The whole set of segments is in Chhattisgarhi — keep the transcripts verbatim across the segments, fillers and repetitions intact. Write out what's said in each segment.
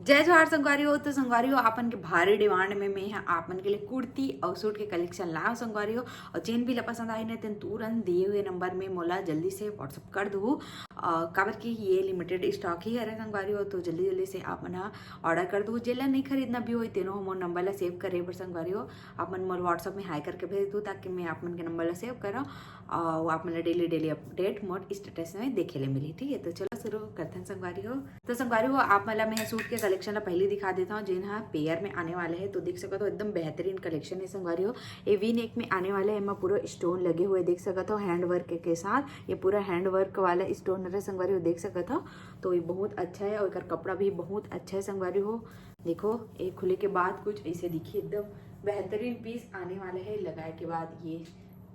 जय जोहार संगवारी हो। तो संगवारी हो, आपन के भारी डिमांड में मैं ह आपन के लिए कुर्ती और सूट के कलेक्शन लाव संगवारी हो। और जेन भी ला पसंद आही न, तेन तुरंत दिए हुए नंबर में मोला जल्दी से WhatsApp कर दू, काबर कि ये लिमिटेड स्टॉक ही हरे संगवारी हो। तो जल्दी जल्दी से आप मन ऑर्डर कर दू। जेला नहीं खरीदना भी होई, तेनो मोर नंबर ला सेव करे बर संगवारी हो, आप मन मोर WhatsApp में हाई करके भेज दू, ताकि मैं आप मन के नंबर ला सेव करा और आप मन ला डेली डेली अपडेट मोर स्टेटस में देखे ले मिली। ठीक है, तो चलो शुरू करथन संगवारी हो। तो संगवारी हो, आप मन ला मैं सूट के कलेक्शन ला पहले दिखा देता हूँ, जेन हा पेयर में आने वाले है। तो देख सकत हो, एकदम बेहतरीन कलेक्शन है संगवारी हो। ये वी नेक में आने वाले है, एमा पूरा स्टोन लगे हुए देख सकत हो, हैंड वर्क के साथ। ये पूरा हैंड वर्क वाला स्टोन है संगवारी हो, देख सकत हो। तो ये बहुत अच्छा है और एकर कपड़ा भी बहुत अच्छा है संगवारी हो। देखो, ये खुले के बाद कुछ ऐसे दिखी, एकदम बेहतरीन पीस आने वाला है। लगाए के बाद ये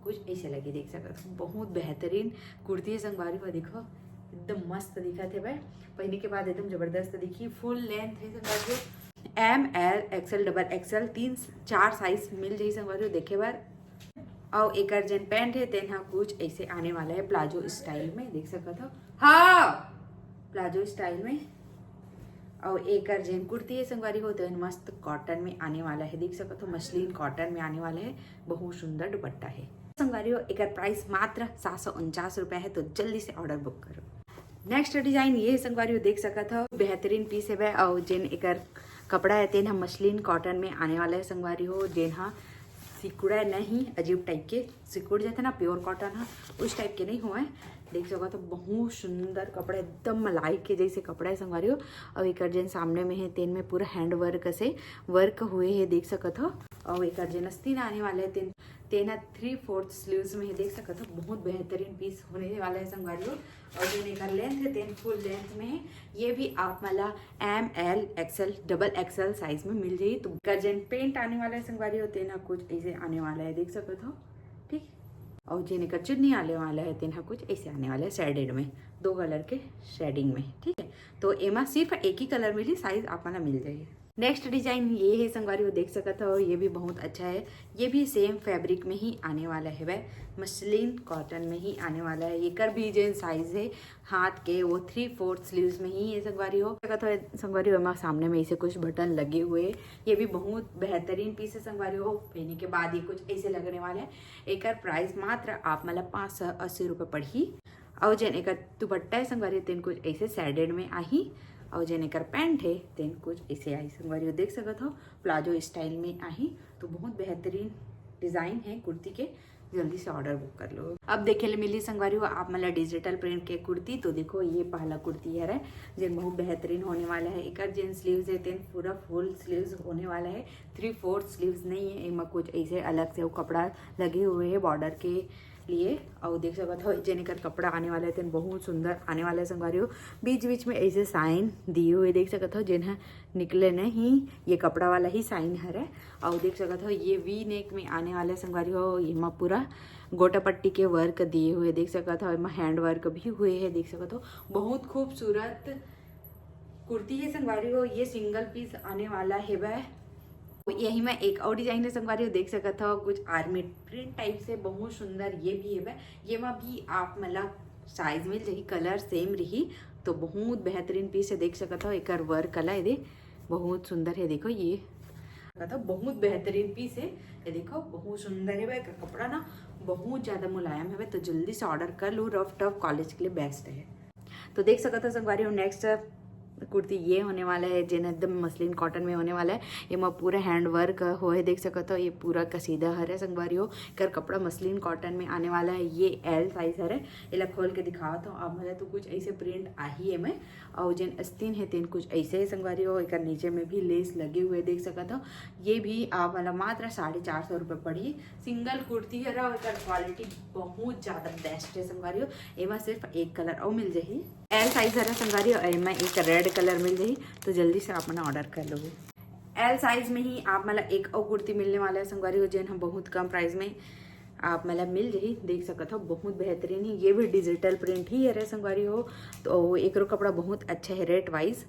कुछ ऐसे लगे, देख सकत हो, बहुत बेहतरीन कुर्ती है संगवारी हो। देखो, एकदम मस्त दिखत है भाई, पहने के बाद एकदम जबरदस्त दिखी। फुल लेंथ है संगवारी हो, एम, एल, एक्सएल, डबल एक्सएल, तीन चार साइज मिल जाही संगवारी हो देखे बर। और एकर जेन पैंट है, तेन हा कुछ ऐसे आने वाला है प्लाजो स्टाइल में, देख सकत हो। हाँ, प्लाजो स्टाइल में। और एकर जेन कुर्ती है संगवारी हो, तेन मस्त कॉटन में आने वाला है, देख सकत हो, मसलिन कॉटन में आने वाला है। बहुत सुंदर दुपट्टा है संगवारी हो। एकर प्राइस मात्र सात सौ उनचास रुपया है, तो जल्दी से ऑर्डर बुक करो। नेक्स्ट डिजाइन ये है संगवारी हो, देख सकत हो, बेहतरीन पीस है। और जेन एकर कपड़ा है, तेन हा मसलिन कॉटन में आने वाला है संगवारी हो, जेन हा सिकुड़ा नहीं, अजीब टाइप के सिकुड़ जाते ना, प्योर कॉटन हा, उस टाइप के नहीं हुआ है। देख सकत हो, बहुत सुंदर कपड़ा, एकदम मलाई के जैसे कपड़ा है संगवारी हो। और एकर जेन सामने में है, तेन में पूरा हैंड वर्क से वर्क हुए है, देख सकत हो। और एकर जेन अस्तीन आने वाले है, तेन तेन हा थ्री फोर्थ स्लीव्स में है, देख सकत हो, बहुत बेहतरीन पीस होने वाला है संगवारी हो। और जेन एकर लेंथ है, तेन फुल लेंथ में है। ये भी आप मन ला एम, एल, एक्सएल, डबल एक्सएल साइज में मिल जाही। तो एकर जेन पैंट आने वाला है संगवारी हो, तेन हा कुछ ऐसे आने वाला है, देख सकत हो, ठीक। और जेन एकर चुन्नी आने वाला है, तेन हा कुछ ऐसे आने वाला है, शेडेड में, दो कलर के शेडिंग में, ठीक है। तो एमा सिर्फ एक ही कलर मिली, साइज आप मन ला मिल जाही। नेक्स्ट डिजाइन ये है संगवारी हो, देख सकत हो, ये भी बहुत अच्छा है। ये भी सेम फैब्रिक में ही आने वाला है, वह मसलिन कॉटन में ही आने वाला है। एकर भी जेन साइज है हाथ के, वो थ्री फोर्थ स्लीव्स में ही है संगवारी हो। सकत हो संगवारी हो, एमा सामने में ऐसे कुछ बटन लगे हुए। ये भी बहुत बेहतरीन पीस है संगवारी हो, पहने के बाद ये कुछ ऐसे लगने वाला है। एकर प्राइस मात्र आप मन ला पाँच सौ अस्सी रुपये पड़ही। और जेन एकर दुपट्टा है संगवारी, तेन कुछ ऐसे शेडेड में आही। और जेन एकर पैंट है, तेन कुछ ऐसे आही संगवारी हो, देख सकत हो, प्लाजो स्टाइल में आही। तो बहुत बेहतरीन डिजाइन है कुर्ती के, जल्दी से ऑर्डर बुक कर लो। अब देखे ले मिली संगवारी हो आप मन ला डिजिटल प्रिंट के कुर्ती। तो देखो, ये पहला कुर्ती हरे, जेन बहुत बेहतरीन होने वाला है। एकर जेन स्लीव्स है, तेन पूरा फुल स्लीव्स होने वाला है, थ्री फोर्थ स्लीव्स नहीं है। एमा कुछ ऐसे अलग से वो कपड़ा लगे हुए है बॉर्डर के लिए। और देख सकत हो, जेन एकर कपड़ा आने वाला है, तेन बहुत सुंदर आने वाला है संगवारी हो। बीच बीच में ऐसे साइन दिए हुए देख सकत हो, जेन ह निकले नहीं, ये कपड़ा वाला ही साइन हरे। और देख सकत हो, ये वी नेक में आने वाला है संगवारी हो। एमा पूरा गोटा पट्टी के वर्क दिए हुए देख सकत हो, एमा हैंड वर्क भी हुए है, देख सकत हो, बहुत खूबसूरत कुर्ती है संगवारी हो। ये सिंगल पीस आने वाला है वह। यही में एक और डिजाइन है संगवारी हो, देख सकत हो, कुछ आर्मी प्रिंट टाइप से, बहुत सुंदर ये भी है वह। ये में भी आप मन ला साइज मिल जाही, कलर सेम रही। तो बहुत बेहतरीन पीस है, देख सकत हो, एकर वर्क वाला ये दे, बहुत सुंदर है। देखो ये, मतलब बहुत बेहतरीन पीस है। ये देखो, बहुत सुंदर है भाई, एकर कपड़ा ना बहुत ज्यादा मुलायम है भाई। तो जल्दी से ऑर्डर कर लो, रफ टफ कॉलेज के लिए बेस्ट है। तो देख सकत हो संगवारी हो, नेक्स्ट कुर्ती ये होने वाला है, जेन एकदम मसलिन कॉटन में होने वाला है। एमा पूरा हैंड वर्क होए, देख सकत हो, ये पूरा कसीदा हरे संगवारी हो। एकर कपड़ा मसलिन कॉटन में आने वाला है। ये एल साइज हरे, एला खोल के दिखावत हूँ आप मन ला। तो कुछ ऐसे प्रिंट आही एमे, और जेन अस्तीन है, तेन कुछ ऐसे है संगवारी हो। एकर नीचे में भी लेस लगे हुए देख सकत हो। ये भी आप मन ला मात्र साढ़े चार सौ रुपये पड़ही। सिंगल कुर्ती हरे, और एकर क्वालिटी बहुत ज्यादा बेस्ट है संगवारी हो। एमा सिर्फ एक कलर और मिल जाही, एल साइज हरे संगवारी हो, और एमा एक रेड कलर मिल जाही। तो जल्दी से आप मन ऑर्डर कर लो। एल साइज में ही आप मन ला एक और कुर्ती मिलने वाला है संगवारी हो, जेन ह बहुत कम प्राइस में आप मन ला मिल जाही। देख सकत हो, बहुत बेहतरीन ही, ये भी डिजिटल प्रिंट ही हरे संगवारी हो। तो एकरो कपड़ा बहुत अच्छा है रेट वाइज।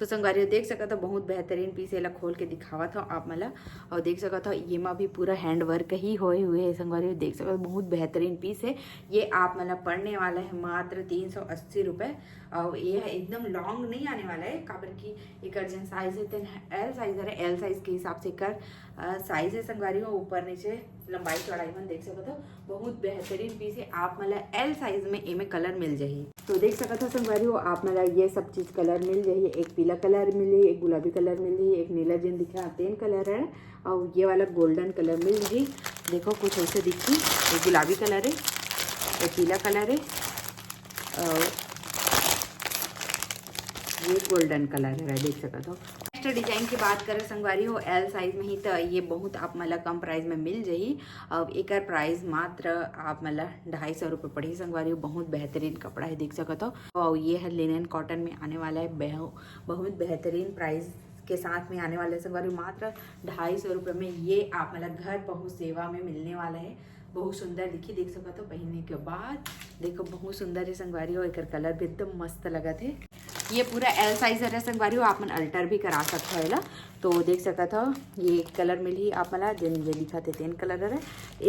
तो संगवारी हो, देख सकत हो, बहुत बेहतरीन पीस, एला खोल के दिखावत हो आप मन ला। और देख सकत हो, ये मा भी पूरा हैंड वर्क ही होए हुए है संगवारी हो। देख सकत हो, बहुत बेहतरीन पीस है। ये आप मन ला पड़ने वाला है मात्र तीन सौ अस्सी रुपये। और ये है एकदम लॉन्ग नहीं आने वाला है, काबर कि एकर जेन साइज है तेन एल साइज है, एल साइज के हिसाब से एकर साइज है संगवारी हो। ऊपर नीचे लंबाई चौड़ाई मन देख सकत हो, बहुत बेहतरीन पीस है। आप मन ला एल साइज में एमे कलर मिल जाही। तो देख सकत हो संगवारी हो, आप मन ला ये सब चीज कलर मिल जाही। एक पीला कलर मिल जाही, एक गुलाबी कलर मिल जाही, एक नीला जेन दिखा तेन कलर है, और ये वाला गोल्डन कलर मिल जाही। देखो कुछ ऐसे दिखी, एक गुलाबी कलर है, एक पीला कलर है, और ये गोल्डन कलर है, देख सकत हो। नेक्स्ट डिजाइन की बात करें संगवारी हो, एल साइज में ही, तो ये बहुत आप मन ला कम प्राइस में मिल जाही। अब एकर प्राइस मात्र आप मन ला ढाई सौ रुपये पड़ही संगवारी हो। बहुत बेहतरीन कपड़ा है, देख सकत हो। और ये है लिनन कॉटन में आने वाला है, बहु- बहुत बेहतरीन प्राइस के साथ में आने वाला है संगवारी हो। मात्र ढाई सौ रुपये में ये आप मन ला घर पहुँच सेवा में मिलने वाला है। बहुत सुंदर दिखी, देख सकत हो। पहनने के बाद देखो, बहुत सुंदर है संगवारी हो। एकर कलर भी एकदम मस्त लगत है। ये पूरा एल साइज हरे संगवारी हो, आप मन अल्टर भी करा सकत हो एला। तो देख सकत हो, ये कलर मिलही आप मन ला, जेन ये दिखत हे तेन कलर हरे।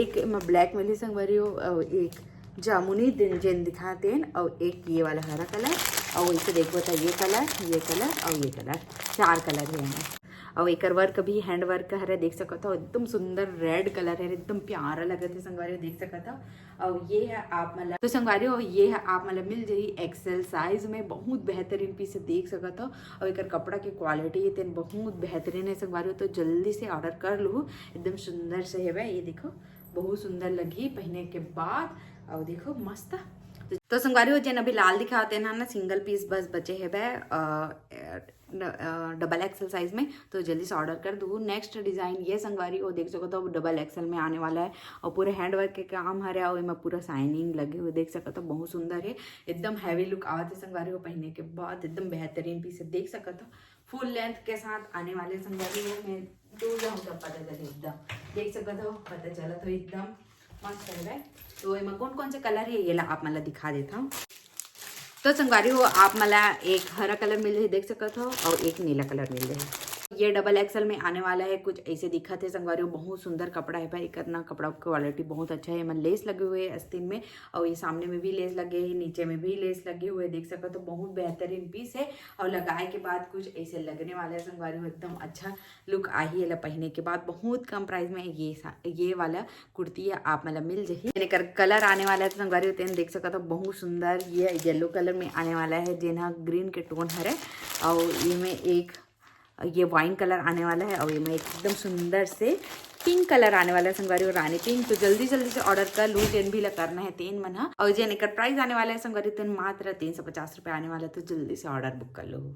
एक एमा ब्लैक मिलही संगवारी हो, अउ एक जामुनी दिन जेन दिखत हे तेन, अउ एक ये वाला हरा कलर, अउ इसे देखबो त ये कलर, ये कलर अउ ये कलर, चार कलर हे एमा। अउ एकर वर्क भी हैंड वर्क हरे, देख सकत हो, एकदम सुंदर रेड कलर है, एकदम प्यारा लगत है संगवारी हो, देख सकत हो। अउ ये है आप मन ला, तो संगवारी हो, ये है आप मन ला मिल जाही एक्सेल साइज में। बहुत बेहतरीन पीस है, देख सकत हो। अउ एकर कपड़ा के क्वालिटी है तेन बहुत बेहतरीन है संगवारी हो, तो जल्दी से ऑर्डर कर लू, एकदम सुंदर से हेबे। ये देखो, बहुत सुंदर लगही पहने के बाद। अउ देखो, मस्त। तो, तो संगवारी हो, जेन अभी लाल दिखावत हे ना, ना सिंगल पीस बस बचे हेबे, अ, अ, डबल एक्सेल साइज में, तो जल्दी से ऑर्डर कर दू। नेक्स्ट डिजाइन ये संगवारी हो, देख सकत हो, डबल एक्सेल में आने वाला है। अउ पूरे हैंड वर्क के काम हरे, अउ एमा पूरा शाइनिंग लगे हुए, देख सकत हो, बहुत सुंदर है, एकदम हैवी लुक आवत है संगवारी हो। पहने के बाद एकदम बेहतरीन पीस है, देख सकत हो, फुल लेंथ के साथ आने वाले संगवारी हो। मैं दूर जाऊँ तब पता चले, एकदम देख सकत हो, पता चलत हो, एकदम मस्त है। तो एमा कौन कौन से कलर है, ये ला आप मन ला दिखा देता हूँ। तो संगवारी हो, आप मन ला एक हरा कलर मिल जाही, देख सकत हो, और एक नीला कलर मिल जाही। ये डबल एक्सेल में आने वाला है, कुछ ऐसे दिखत है संगवारी हो। बहुत सुंदर कपड़ा है भाई, एकर ना कपड़ा क्वालिटी बहुत अच्छा है। एमा लेस लगे हुए है आस्तीन में, और ये सामने में भी लेस लगे है, नीचे में भी लेस लगे हुए, देख सकत हो, बहुत बेहतरीन पीस है। और लगाए के बाद कुछ ऐसे लगने वाला है संगवारी हो, एकदम अच्छा लुक आही एला पहने के बाद। बहुत कम प्राइस में ये सा-, ये वाला कुर्ती आप मन ला मिल जाही। एकर कलर आने वाला है तो संगवारी हो, तेन देख सकत हो, बहुत सुंदर ये येलो कलर में आने वाला है, जेन हा ग्रीन के टोन हरे। अउ एमे एक ये वाइन कलर आने वाला है, अउ एमे एकदम सुंदर से पिंक कलर आने वाला है संगवारी हो, रानी पिंक। तो जल्दी जल्दी से ऑर्डर कर लू, जेन भी ला करना है तेन मन हा। अउ जेन एकर प्राइस आने वाला है संगवारी, तेन मात्र तीन सौ पचास रुपये आने वाला है, तो जल्दी से ऑर्डर बुक कर लू।